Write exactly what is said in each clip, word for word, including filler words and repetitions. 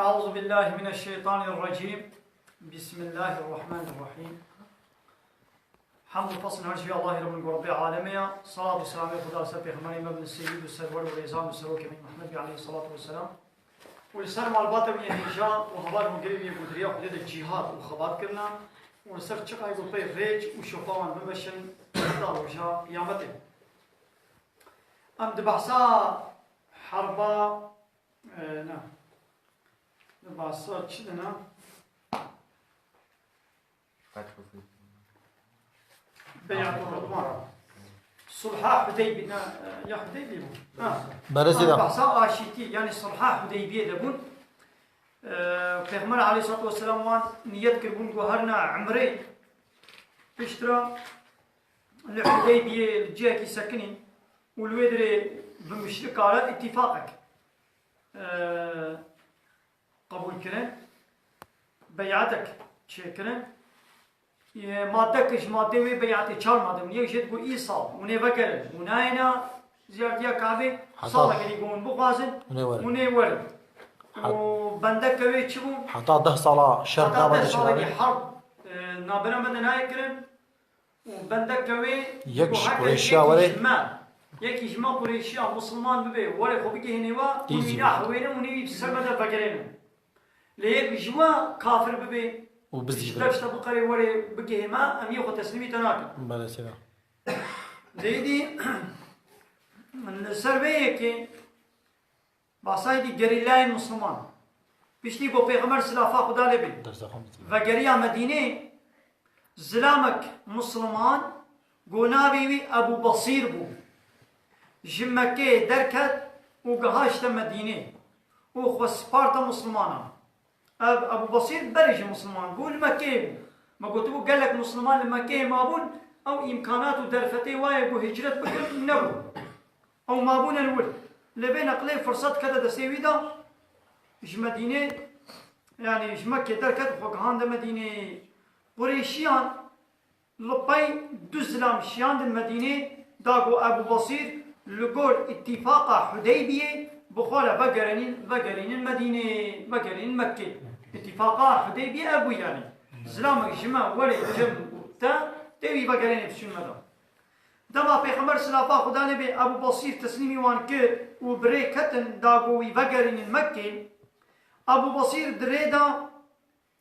أعوذ بالله من الشيطان الرجيم. بسم الله الرحمن الرحيم. Hemd û fesl her şey Allahê Rabbin ku Rabbê alemê ya. Salat û selamê Xuda li ser pêxemberê me bin, seyyid û serwer û rêzan û serokê me Muhammed aleyhissalatu vesselam. Û li ser malbata wî yê hêja û heval û gelê wî yê ku di riya Xwedê de cîhad û xebat kirina û li ser çiqayê ku pey rêç û şopa wan bimeşin heta roja qiyametê. Em di behsa herba, e, ne. Di behsa çi de ne? Beyat Ridwan. Sulha Hudeybî, ne, ya Hudeybî bû. Ha. Belê zêde. Em behsa aşîtî, yani Sulha Hudeybiyê de bûn. Ee, Pêxember aleyhissalatu vesselam wan niyet kiribûn ku herine Umrê piştre li Hudeybiyê li cihekî sekinîn û li wê dirê bi muşrika re îtîfaqek, ee, qebûl kirin, beyatek çêkirin. Yê madde ki ji madde wê beyatê çar madde bûn. Yek jê digot îsal, hûn ê vegerin. Hûn nayêna ziyaretiya Kabê, Heta salekê dî hûn bixwazin, hûn ê werin. Hûn ê werin. Hat- Û bendeke wê çi bû? Heta deh sala şer Heta dava deh de salekî çêdabê. Herb, e, navbera me de nayê kirin. Û bendeke wê Yek ji Qurêşiya were. Yekî ji me, yekî ji me Qurêşiya Musulman bibe, were xwe bigihînê we, hûn wî nahwêne, hûn ê wî bi ser me de vegerêne. Lê yek ji we kafir bibe, û bizî ji dev ji te biqere were bigihê me, em yê xwe teslîmî te nakin. Belê sêda. Lê dî li ser vê yekê Basayê dî gerîlayên Misliman. Piştî ku Pêxember silafa Xuda lê bê vegeriya Medînê, zilamek Misliman ku navê wî Ebû Basîr bû, ji Mekkeyê derket û gihaşte Medînê û xwe sparta Mislimanan. Ev Ebû Basîr berê jî Misliman bû, li Mekkeyê bû. Me gotibû gelek Misliman li Mekkeyê mabûn, ew îmkanat û derfetê wayê ku hicret bikin nebû. Ew mabûne li wir. Lê vê neqlê firset kete destê wî de ji Medînê, yanî ji Mekkê derket, xwe gihande Medînê. Qurêşiyan li pey du zilam şiyandin Medînê, da ku Ebû Basîr li gor îtîfaqa Hudeybiyê bi xwe re vegerînin, vegerînin Medînê, vegerînin Mekkê. Îtîfaqa Hudeybiyê ev bû yanî. Zilamek ji me were cem û te, tê wî vegerênê biçûn me de. Dema Pêxember silafa Xuda lê bê Ebû Basîr teslîmî wan kir û bi rê ketin da ku wî vegerînin Mekkê, Ebû Basîr di rê de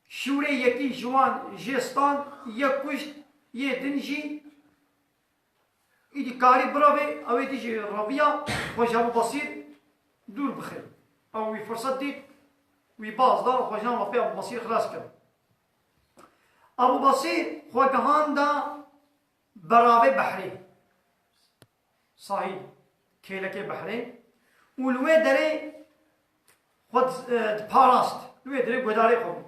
şûrê yekî ji wan jê stand, yek kuşt, yê din jî îdî karî birevê, ew ê dî jî reviya xwe ji Ebû Basîr dûr bixe. Ew wî firset dît, wî baz da, xwe ji nav pê Ebû Basîr xilas kir. Ebû Basîr xwe gihanda beravê behrê, sahîl, kêlekê behrê, û li wê derê xwe di-, e, diparast, li wê derê guhdarê xwe bû.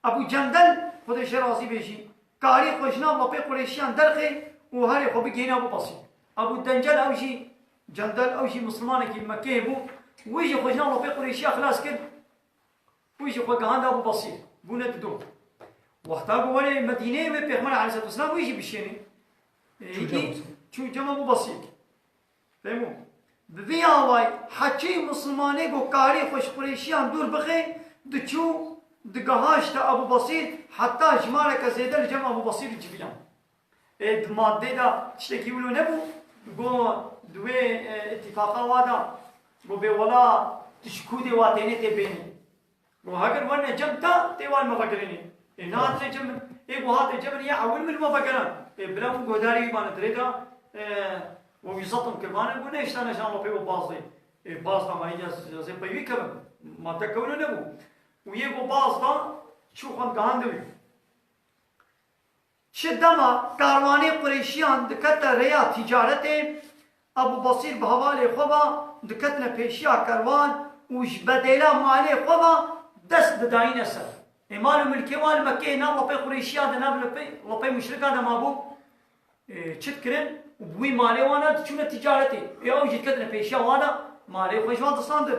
Ebû Cendel, Xwedê jê razî bê jî, karî xwe ji nav lapê Qurêşiyan derxê û herê xwe bigihîne Ebû Basîr. Ebû Dencel ew jî, Cendel ew jî Mislimanekî li Mekkeyê bû, wî jî xwe ji nav lapê Qurêşiya xilas kir. Wî jî xwe gihand Ebû Basîr. Bûne dido. Wexta ku were Medîneyê wê Pêxember aleyhisselatu vesselam wî jî bişêne. E, Çû hîdî cem. Çû cem Ebû Basîr. Fehmo. Bi vî awayî heçî Mislimanê ku karî xwe ji Qurêşiyan dûr bixe, diçû, digihaşte Ebû Basîr, heta jimareke zêde li cem Ebû Basîrî civiyan. Ê, di maddê de tiştekî wilo nebû, go di wê, e, îtîfaqa wa de, go bê wela tu ji kûdê wa tênê tê bênê. Go heger werne cem te, tê wan me vegerênê. Ê, nehatine cem min, ê, go hate cem min, ya ewil min me vegeran. Ê, bila min guhdarî wî bane dirê de, e, we wî zetim kir bane, go ne îştane ji an we pê we baz dê. Ê, baz da ma ya zê pey wî kevin. Madde kewno nebû. Û yê go baz da, çû xwe gihande wî. Çi dema karwanê Qurêşiyan dikete rêya tîcaretê, Ebû Basîr bi hevalê xwe ve diketine pêşiya kerwan û ji bedêla malê xwe ve dest didayîne ser. Ê mal û milkê wan li Mekkeyê nav lapê Qurêşiya de, nav lapê, lapê muşrika de mabû. Ê, çi dikirin? Û bi wî malê wan re diçûne tîcaretê. Ê ew jî diketine pêşiya wan de malê xwe ji wan distandin.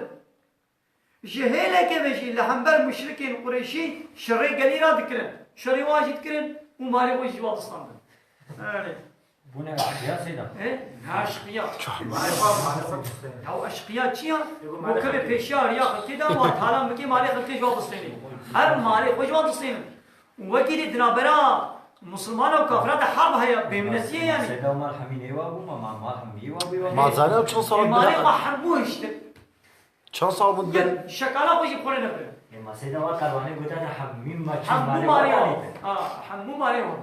Ji hêleke ve jî li hember muşrikên Qurêşî şerê gelî ra dikirin. Şerê wan jî dikirin û malê xwe jî ji wan distandin. Erê. Bûne eşqiya seyda. E? Ne eşqiya? Ya eşqiya çi ya? Bo kevê pêşiya riya xelkê de, wa talan bikê malê xelkê ji wa bistênê. Her malê xwe ji wa distênin. Û wekî dî di navbera Musulmana û kafira de herb heye, bêminetî ye yanî. Seyda mal hemî nêwa bû, ma mal hemî wa bû. Ma zanî ew çend sala. Malê xwe hemû hiştin. Çend sal bû. Gel, şekala xwe jî xwe re nebire. Ê, ma seyda wa qerwanê gote te hemû ma çi. Hemû malê wa. Ha, hemû malê wa.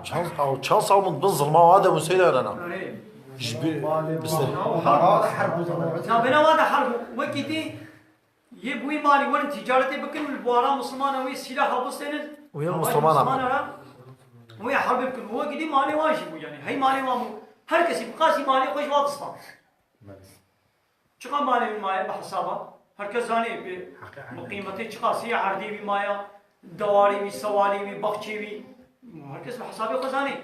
Çend, ew çend sal bûn bin zilma wa de bûn seyda nana. Ji bi, biste. Na bena wa de herb bû. Wekî dî yê bûyî malî werin tîcaretê bikin, li buhara Musulmana wê sîlaha bistênin. Wê Musulmana. Wê herbê bikin. Wekî dî malê wan jî bû yanî. Hey malê wan bû. Her kesî bi qasî malê xwe ji wa distan. Çiqa malê wî maye bi hesaba? Her kes zanê bi, bi qîmetê çiqasî ye, erdê wî maye, dewarê wî, sewalê wî, baxçê wî. Her kes bi hesabê xwe zanê.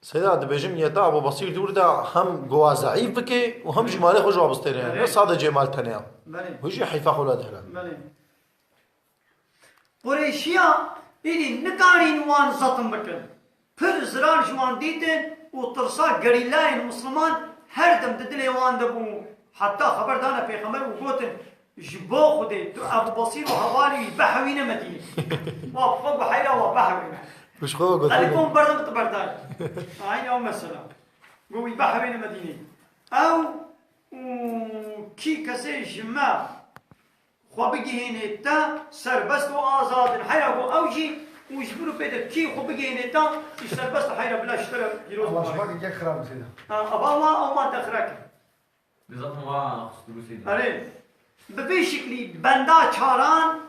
Seyda, dibêjim niyeta Ebû Besîr dûr de hem gowa zeîf bike û hem jî malê xwe ji wa bistêne. Belê. Ne sadece mal tenya. Belê. Hû jî heyfa xwe la dihile. Belê. Qureyşiya êdî nikarîn wan zetim bikin. Pir zirar ji wan dîtin û tirsa gerîlayên Misliman her dem di dilê wan de bû. Heta xeber dane Pêxember û gotin, ji bo Xwedê tu Ebû Besîr û hevalê wî bihewîne Medînê. Wa bi xwe got heyra wa bihewîne. Ji xwe got. Telefon berdim tu berdayî. Aynî ew mesela. Got wî bihewîne Medînê. Ew û kî kesê ji me xwe bigihînê te serbest û azad in. Heyra got ew jî û ji vir û pê de kî xwe bigihînê te, tu serbest û heyra bila ji te re pîroz. Allah ji bak yek xirab seyda. Ha, ava wa ew ma te xirab kir. Bi zaten wa xist Rûsê de. Erê, bi vê şiklî benda çaran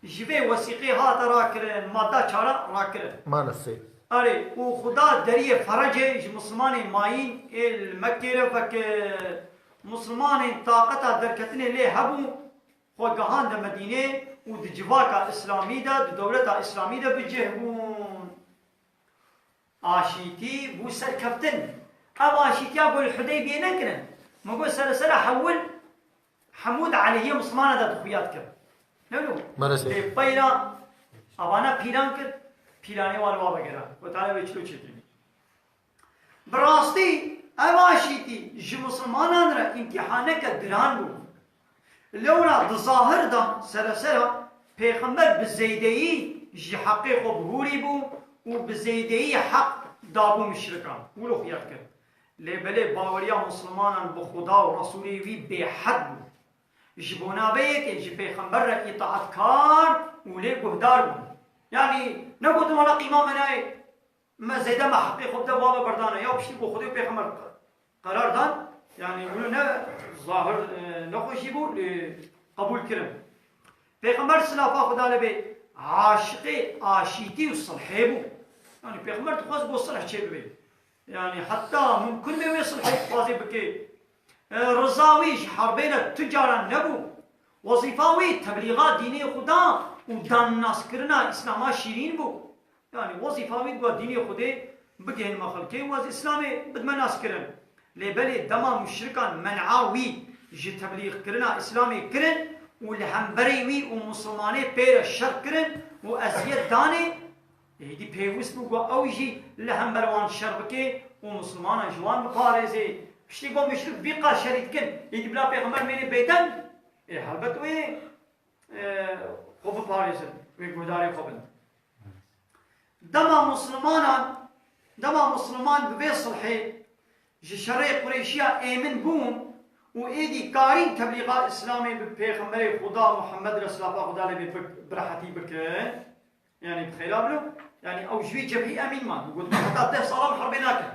ji vê wesîqê hate rakirin, madda çaran rakirin. Manasê. Erê, û Xuda deriyê ferecê ji Mislimanên mayîn ê li Mekkê re vekir. Mislimanên taqeta derketinê lê hebû, xwe gihande Medînê û di civaka Îslamî de, di dewleta Îslamî de bi cih bûn. Aşîtî bû serkeftin. Ev aşîtiya ku li Hudeybiyê nekirin. Min got seresera hewil hemû di aleyhê Mislimana de di xuya dikin. Ne lo? Maalesef. Lê peyra avana pîlan kir, pîlanê wan wa vegera. Got, "Tala wê çilo çêkirî." Bi rastî ev aşîtî ji Mislimanan re îmtîhaneke giran bû. Lewra di zahir de seresera Pêxember bi zêdeyî ji heqê xwe bihûrî bû û bi zêdeyî heq dabû muşrikan. Wilo xuya dikir. Lê belê baweriya Mislimanan bi Xuda û Resûlê wî bêhed bû. Ji bona vê yekê ji Pêxember re îtaatkar û lê guhdar bûn. Yanî negotin wela qîma me nayê. Me zêde me heqê xwe bide, va me berdane. Ya piştî ku Xwedê û Pêxember qerar dan, yanî wilo ne zahir, e, nexweşî bû, lê qebûl kirin. Pêxember silafa Xweda lê bê aşiqê aşîtî û silhê bû. Yanî Pêxember dixwest bo silh çêbibe. Yanî heta mumkin be wê silhê dixwazê bike. E, riza wî ji herbê re tu caran nebû. Wezîfa wî teblîxa dînê Xweda û dannaskirina Îslama şîrîn bû. Yanî wezîfa wî got dînê Xwedê bigihînime xelkê û ez Îslamê bidime naskirin. Lê belê dema muşrikan men'a wî ji teblîxkirina Îslamê kirin û li hemberî wî û Misilmanê pê re şer kirin û eziyet danê, êdî pêwist bû ku ew jî li hember wan şer bike û Misilmanan ji wan biparêze. Piştî ku muşrik vî qas şerî dikin, êdî bila Pêxember mêrê bêdeng, ê helbet wê, e, xwe biparêzin, wê guhdarê xwe bin. Dema Muslimanan, dema Musliman bi vê sulhê ji şerê Qureyşiya êmin bûn û êdî karîn teblîxa Îslamê bi Pêxemberê Xuda Muhammed re silafa Xuda lê bê bi, bi rehetî bikin. Yanî bi xêra bilo, yanî ew ji wî cebhî emîn man. Got heta deh salan herbê nakin.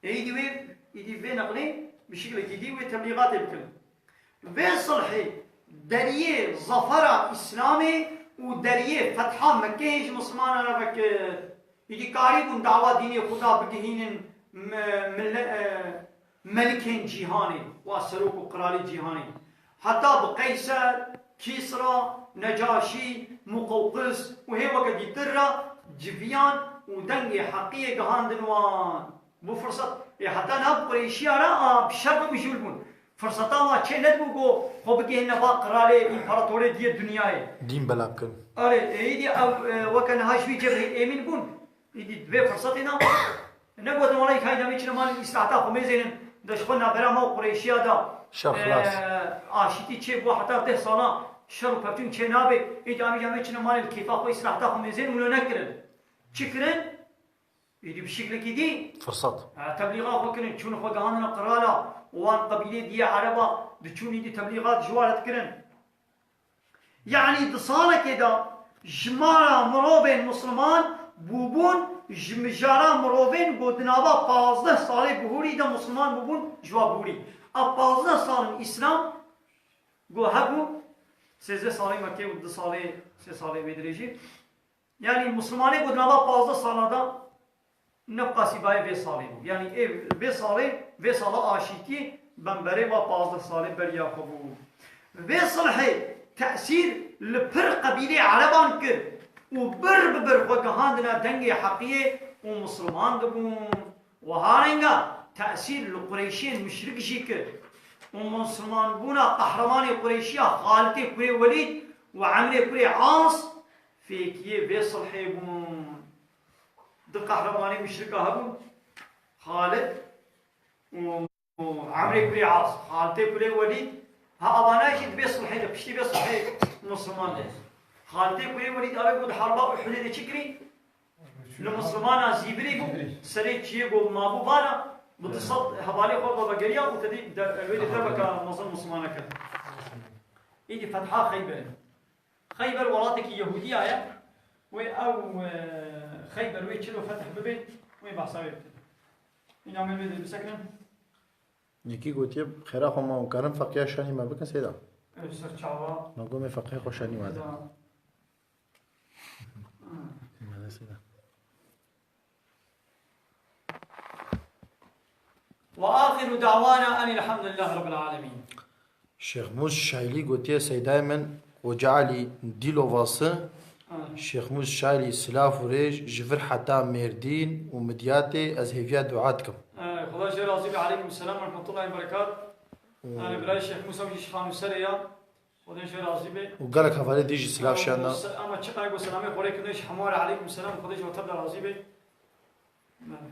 Êdî wê, êdî vê neqlê bi şiklekî dî wê teblîxatê bikin. Vê sulhê deriyê zafera Îslamê û deriyê fetha Mekkeyê ji Mislimanan re vekir. Êdî karîbûn dawa dînê Xuda bigihînin me-, mille-, e, melikên cîhanê, wa serok û qiralê cîhanê. Heta bi Qeyser, Kîsra, Necaşî, Muqewqis û hê weke dîtir re civiyan û dengê heqiyê gihandin wan. Bû firsat. Ê heta nav Qureyşiya re a bi şer ve mijûl bûn. Firseta wa çê nedibû ku xwe bigihîne va qiralê, împaratorê diyê dinyayê. Dîn bela bikin. Erê, êdî ew, e, weke niha ji wî cebhê êmîn bûn. Êdî di vê firsatê de Negotin wala îkayî demê çine malê îslahata xwe mêzênin, de ji xwe navbera me û Qureyşiya da, Şer xilas. e, aşîtî çê bû heta deh sala şer û pevçûn çê nabe, îdî amî demê çine malê li kêfa xwe îslahata xwe mêzênin, wilo nekirin. Çi kirin? Êdî bi şiklekî dî Firsat. e, teblîxa xwe kirin, çûn xwe gihandine qirala, wan qebîlê diye ereba, diçûn êdî teblîxat ji wan re dikirin. Yanî di salekê de jimara mirovên misliman bûbûn ji mijara mirovên ku di nava pazdeh salê bihûrî de misliman bûbûn ji wa bihûrî. A pazdeh salin Îslam ku hebû, sêzdeh salê Mekke û du salê, sê salê wê dirêjî. Yanî mislimanê ku di nava pazdeh sala de ne bi qasî bayê vê salê bû. Yanî ê vê salê, vê sala aşîtiyê bemberê va pazdeh salê beriya xwe bû. Vê silhê tesîr li pir qebîlê ereban kir û bir bi bir xwe gihandine dengê heqiyê û misilman dibûn. Wiha renga tesîr li Qureyşiyên muşrik jî kir û misilmanbûna qehremanê Qureyşiya Xalitê kurê Welîd û Emrê kurê As fêkiyê vê silhê bûn. Du qehremanê muşrika hebûn, Xalid û, û Emrê kurê As. Xalitê kurê Welîd, ha, avana jî di vê sulhê de, piştî vê sulhê Musliman de. Xalitê kurê Welîd, ew ê ku di harba Uhudê de çi kirî? Li Muslimana zîvirî bû, serê çiyê ku mabû vana, bi du sed hevalê xwe vegeriya û tedî de, wê de derbeka mezin Muslimana kir. Îdî fetha Xeyberê. Xeyber welatekî Yehûdiya ye. Wê ew, e, Xeyber wê çilo fetih bibe, wê behsa wê bikin. Îna me wê de bisekinin. Yekî gotiye, xêra xwe ma hûn karin feqiya şanî me bikin, Seyda? Ev ser çava. Ma gomê feqiyê xwe şanî me de. Da. Me de Seyda. Ve axiru da'wana enil hamdülillahi rabbil alemin. Şêx Mûs Şaylî gotiye, Seydayê min Xoca Elî Dîlovası, Ha. Şêx Mûs Şaylî silav û rêj ji vir heta Mêrdîn û Midyatê ez hêviya dua dikim. Ha, Xuda jê razî be, aleykum selam ve rahmetullahi ve berekat. Yani birayê Şêx Mûs jî ji Xanûserê ya. Xuda jê razî be. Û gelek hevalê dî jî silav şiyan da. Ama çiqayê ku selamê xwe lê kirine ji hemû re aleykum selam, Xuda jê we tev de razî be. Belê.